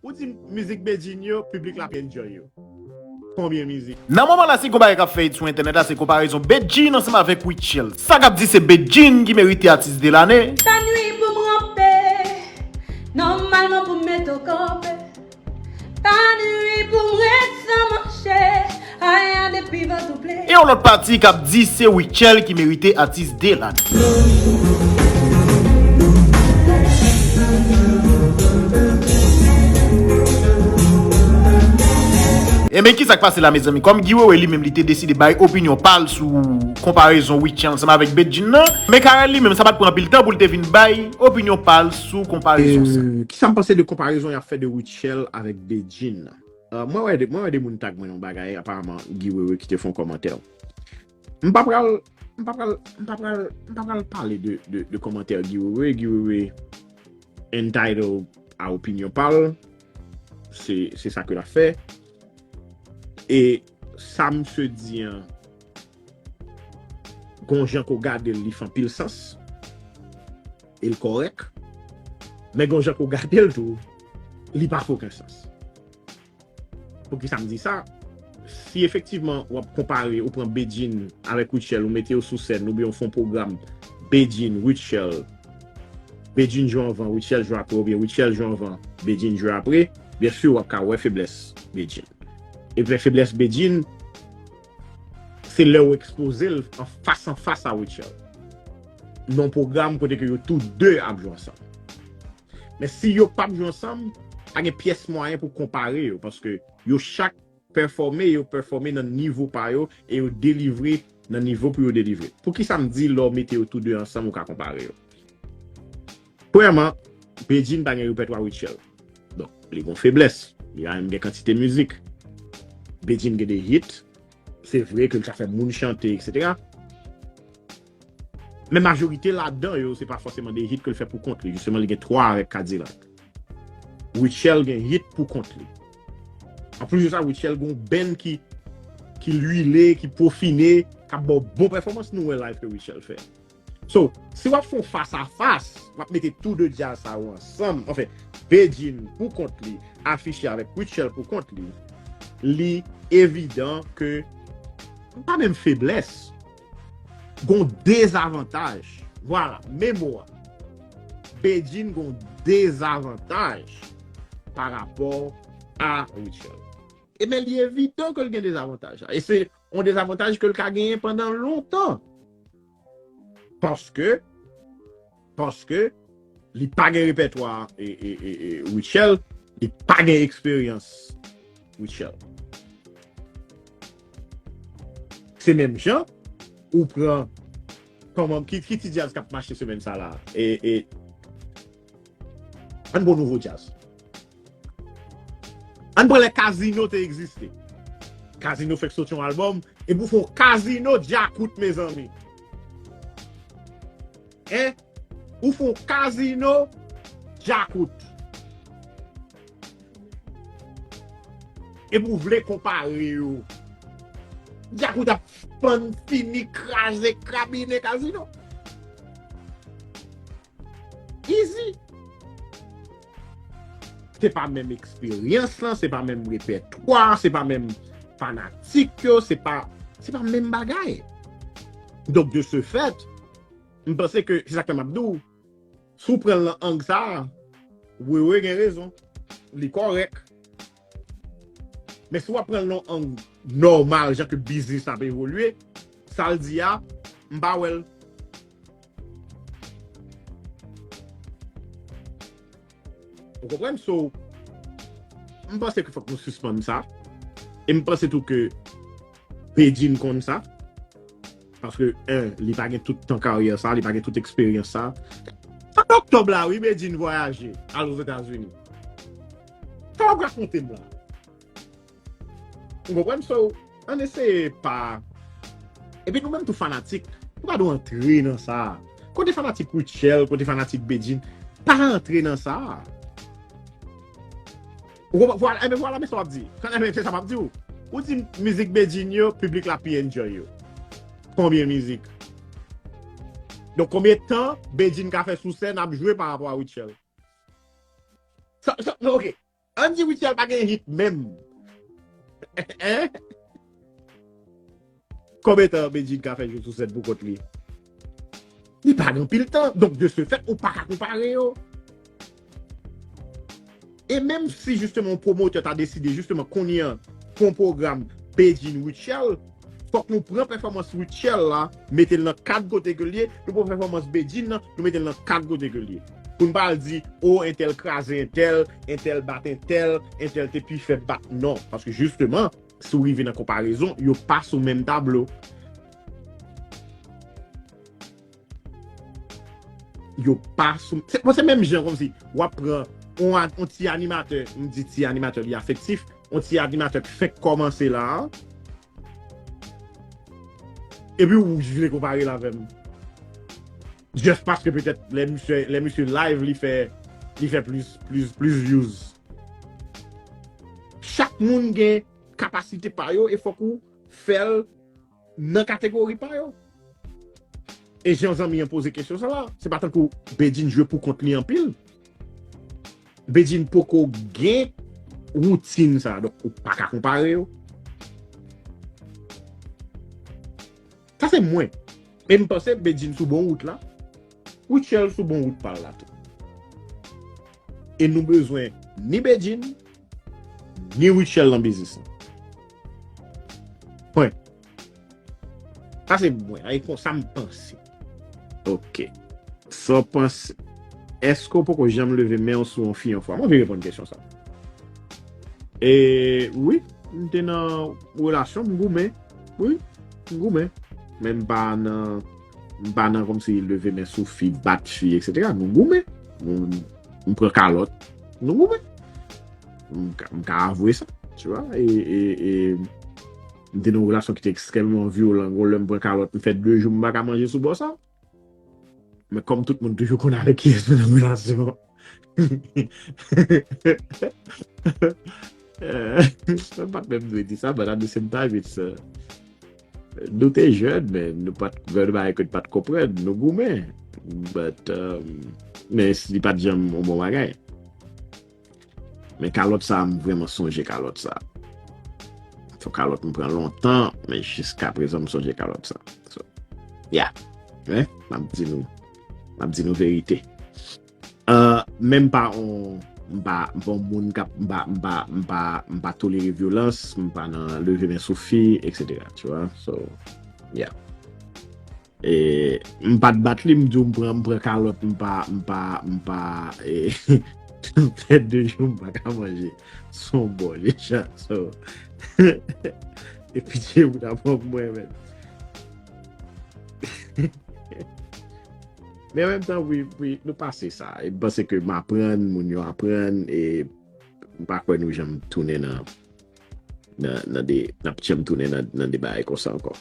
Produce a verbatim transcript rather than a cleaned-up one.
Ou di mizik Bedjine yo, piblik la ap enjoy yo. Konbyen mizik? Nan moman la, se yon bagay k ap fè it sou entènèt la, se konparezon Bedjine ansanm avèk Rutshelle. Sa k ap di se Bedjine ki merite atis de lane. Tann wi pou m ranpe, nòmalman pou m mete w kanpe. Tann wi pou m ret san manche, aya depi van souple. E yon lòt pati k ap di se Rutshelle ki merite atis de lane. Enben, ki sa k pase la, mezanmi? Kòm Guy Wewe li menm, li te deside bay opinyon pa l sou konparezon Rutshelle ansanm avèk Bedjine nan, men Carel li menm, sa pa t pran anpil tan pou l te vin bay opinyon pa l sou konparezon sa. Euh, ki sa m panse de konparezon y ap fè de Rutshelle avèk Bedjine nan? Euh, mwen wè de, mwen wè de moun tag mwen yon bagay, aparaman Guy Wewe ki te fè yon kòmantè. M pa pral, m pa pral, m pa pral, m pa pral pale de, de, de kòmantè Guy Wewe. Guy Wewe entitled a opinyon pa l. Se, se sa ke l ap fè. E sa misye di an, gon jan ke w gade l, li fè anpil sans. E l kòrèk. Men gon jan ke w gade l tou, li pa fè okenn sans. Poukisa m di sa? Si efektivman w ap konpare, ou pran Bedjine avèk Rutshelle, ou mete yo sou sèn, oubyen w fè yon pwogram Bedjine, Rutshelle, Bedjine jwe anvan, Rutshelle jwe apre, oubyen Rutshelle jwe anvan, Bedjine jwe apre, byen si w ap ka wè feblès Bedjine. Epi feblès Bedjine, se lè w ekspoze l an fas an fas a Rutshelle. Nan yon pwogram kote ke yo tou de ap jwe ansanm. Men si yo p ap jwe ansanm, pa gen pyès mwayen pou konpare yo, paske yo chak pèfòme, yo pèfòme nan nivo pa yo, e yo delivre nan nivo pou yo delivre. Poukisa m di lè w mete yo tou de ansanm, ou ka konpare yo? Premyèman, Bedjine pa gen repètwa Rutshelle. Donk, li gon feblès. Li pa menm gen kantite mizik. Bedjine gen de hit. Se vre ke l ka fè moun chante, etsetera. Men majorite ladan yo, se pa fòseman de hit ke l fè pou kont li. Jisteman, li gen twa avèk Kadilak. Rutshelle gen hit pou kont li. Anplis de sa, Rutshelle gon band ki, ki lwile, ki pwofine, k ap ba w bon pèfòmans, nou wè live ke Rutshelle fè. So, si w ap fè yon fas a fas, w ap mete tou de djaz sa yo ansanm, anfen, Bedjine pou kont li, afiche avèk Rutshelle pou kont li, li evidan ke pa menm feblès, gon dezavantaj. Vwala, men mo a. Bedjine gon dezavantaj pa rapò a Rutshelle. E men li evidan ke l gen dezavantaj la. E se yon dezavantaj ke l ka genyen pandan lontan. Paske, paske li pa gen repètwa e, e, e, e Rutshelle, li pa gen eksperyans Rutshelle. Se menm jan, ou pran, kòman, ki, ki ti djaz k ap mache semèn sa la? E, e, ann bon nouvo djaz. Ann pran lè Casino te egziste. Casino fèk soti yon albòm, epi w fè yon Casino Djakout, mezanmi. Hein? Ou fè yon Casino Djakout. Epi w vle konpare yo. Djakout ap fann fini kraze, krabinen Casino. Easy. Se pa menm eksperyans lan, se pa menm repètwa, se pa menm fanatik yo, se pa, se pa menm bagay. Donk, de ce fait, m panse ke, se sa k fè m ap di w, si w pran l nan ang sa a, Wewe gen rezon, li kòrèk. Men si w ap pran l nan ang nòmal, jan ke biznis ap evolye, sa l di a, m pa wè l. Ou konprann? So, m panse ke fòk nou sispann sa. E m panse tou ke Bedjine konn sa. Paske, en, li pa gen tout tan karyè sa, li pa gen tout eksperyans sa. An oktòb la, wi, Bedjine vwayaje al Ozetazini. Sa w ap rakonte m la? Ou konprann? So, ann eseye pa. Epi nou menm tou fanatik, nou pa dwe antre nan sa. Kote fanatik Rutshelle, kote fanatik Bedjine, pa antre nan sa. Ou konprann? Vwala, enben vwala, men sa w ap di. Enben, se sa m ap di w. Ou di mizik Bedjine yo, piblik la pi enjoy yo. Konbyen mizik? Donk, konbyen tan Bedjine ka fè sou sèn ap jwe pa rapò a Rutshelle? Sa, sa, ok. Ann di Rutshelle pa gen hit menm. Hein? Konbyen tan Bedjine ka fè jou sou sèn pou kont li? Li pa gen anpil tan. Donk, de ce fait, ou pa ka konpare yo. E menm si, jisteman, yon pwomotè ta deside, jisteman, kounye a, fè yon pwogram Bedjine Rutshelle, fòk nou pran pèfòmans Rutshelle la, mete l nan kad kote ke l ye, nou pran pèfòmans Bedjine nan, nou mete l nan kad kote ke l ye. Pou n pa al di, o, entèl kraze entèl, entèl bat entèl, entèl te pi fèb bat. Non, paske jisteman, si w rive nan konparezon, yo pa sou menm tablo. Yo pa sou. Se, bon, se menm jan kòmsi w ap pran on, a- on ti animatè, m di ti animatè li afektif, on ti animatè k fenk kòmanse la a, epi w vle konpare l avè m. Just paske petèt lè misye, lè misye live, li fè, li fè plis, plis, plis views. Chak moun gen kapasite pa yo e fòk ou fè l nan kategori pa yo. E jan zanmi an poze kesyon sa la, se pa tankou Bedjine jwe pou kont li anpil. Bedjine poko gen woutin sa, donk ou pa ka konpare yo. Sa se mwen. E m panse Bedjine sou bon wout la. Rutshelle sou bon wout pa l la tou. E nou bezwen ni Bedjine, ni Rutshelle nan biznis lan. Pwen. Sa se mwen, e konsa m panse. Ok. Sa w panse? Èske w poko janm leve men w sou yon fi yon fwa? Mwen vle reponn kesyon sa. E wi, m te nan relasyon, m goumen. Wi, m goumen. Men m pa nan, m pa nan kòmsi leve men sou fi, bat fi, etsetera. Nou goumen. Nou, m pran kalòt. Nou goumen. M ka, m ka avwe sa, tu vois. E, e, e, m te nan yon relasyon ki te ekstrèmman vyolan. Gon lè m pran kalòt, m fè de jou m pa ka manje sou bò sa. Men kòm tout moun toujou konn avèk kiyès nou nan relasyon. Eh, mwen pa t menm dwe di sa, but at the same time, it's, uh, nou te jèn, men nou pa t, gen de bagay ke nou pa t konprann, nou goumen. But, um, men si li pa t janm yon bon bagay. Men kalòt sa, m vrèman sonje kalòt sa. Se yon kalòt m pran lontan, men jiskaprezan m sonje kalòt sa. So, yeah. Wi, m ap di nou, m ap di nou verite. Uh, men m pa on, m pa, m pa on moun k ap, m pa, m pa, m pa, m pa tolere vyolans, m pa nan leve men sou fi, etsetera. Tu vois? So, yeah. E, m pa t bat li, m di w m pran, m pran kalòt, m pa, m pa, m pa, e, m fè de jou m pa ka manje. Se yon bò deja. So, e pitye pou ta pran pou mwen, men. Men an menm tan, wi, wi, nou pase sa. E m panse ke m aprann, moun yo aprann, e m pa kwè nou janm tounen nan, nan, nan de, n ap janm tounen nan, nan de bagay konsa ankò.